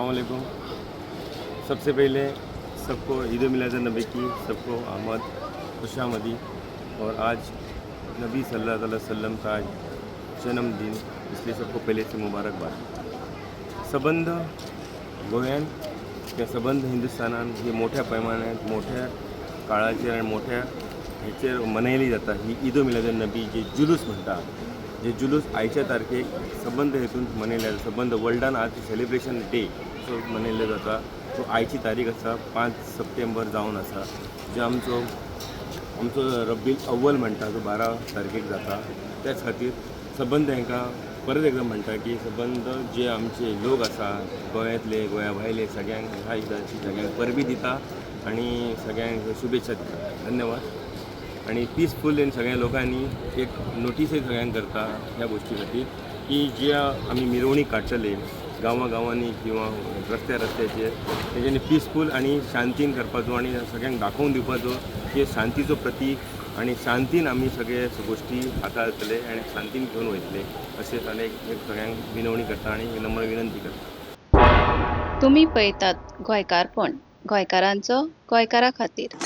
अस्सलाम वालेकुम. सबसे पहले सबको ईद मिलाद नबी की सबको आमद, खुशामदी. और आज नबी सल्लल्लाहु अलैहि वसल्लम का आज जन्मदिन, इसलिए सबको पहले से मुबारकबाद. सबंद गोंयान किंवा सबंद हिंदुस्थानान ही मोठ्या पैमानात, मोठ्या काळाचेर आनी मोठ्या हेचेर मनयली जाता ही ईद मिलाद नबी. जे जुलूस म्हणटा, जे जुलूस आयच्या तारखेक सबंद हेतून मनयले जाता, सबंद वर्ल्डान आज सेलिब्रेशन डे सो मनयल्लो जाता. तो आयची तारीख आसा 5 सप्टेंबर जावन आसा, जे आमचो आमचो रब्बील अव्वल म्हणटा तो 12 तारखेक जाता. त्याच खातीर सबंद हांकां परत एकदां म्हणटा की सबंद जे आमचे लोक आसा, गोंयांतले, गोंया भायले, सगळ्यांक ह्या ईदाची सगळ्यांक परबी दिता आनी सगळ्यांक शुभेच्छा दिता. धन्यवाद. आनी पिसफूल सगळ्या लोकांनी एक नोटीसय सगळ्यांक करता ह्या गोश्टी खातीर की जे आमी मिरवणीक काडटले गांवां गांवांनी किंवा रस्त्या रस्त्याचेर, तेंच्यांनी पिसफूल आनी शांतीन करपाचो आनी सगळ्यांक दाखोवन दिवपाचो की शांतीचो प्रतीक आनी शांतीन आमी सगळे गोश्टी हाताळतले आनी शांतीन घेवन वयतले, अशें आनी एक सगळ्यांक विनवणी करता आनी नम्र विनंती करता. तुमी पळयतात गोंयकारपण, गोंयकारांचो, गोंयकारा खातीर.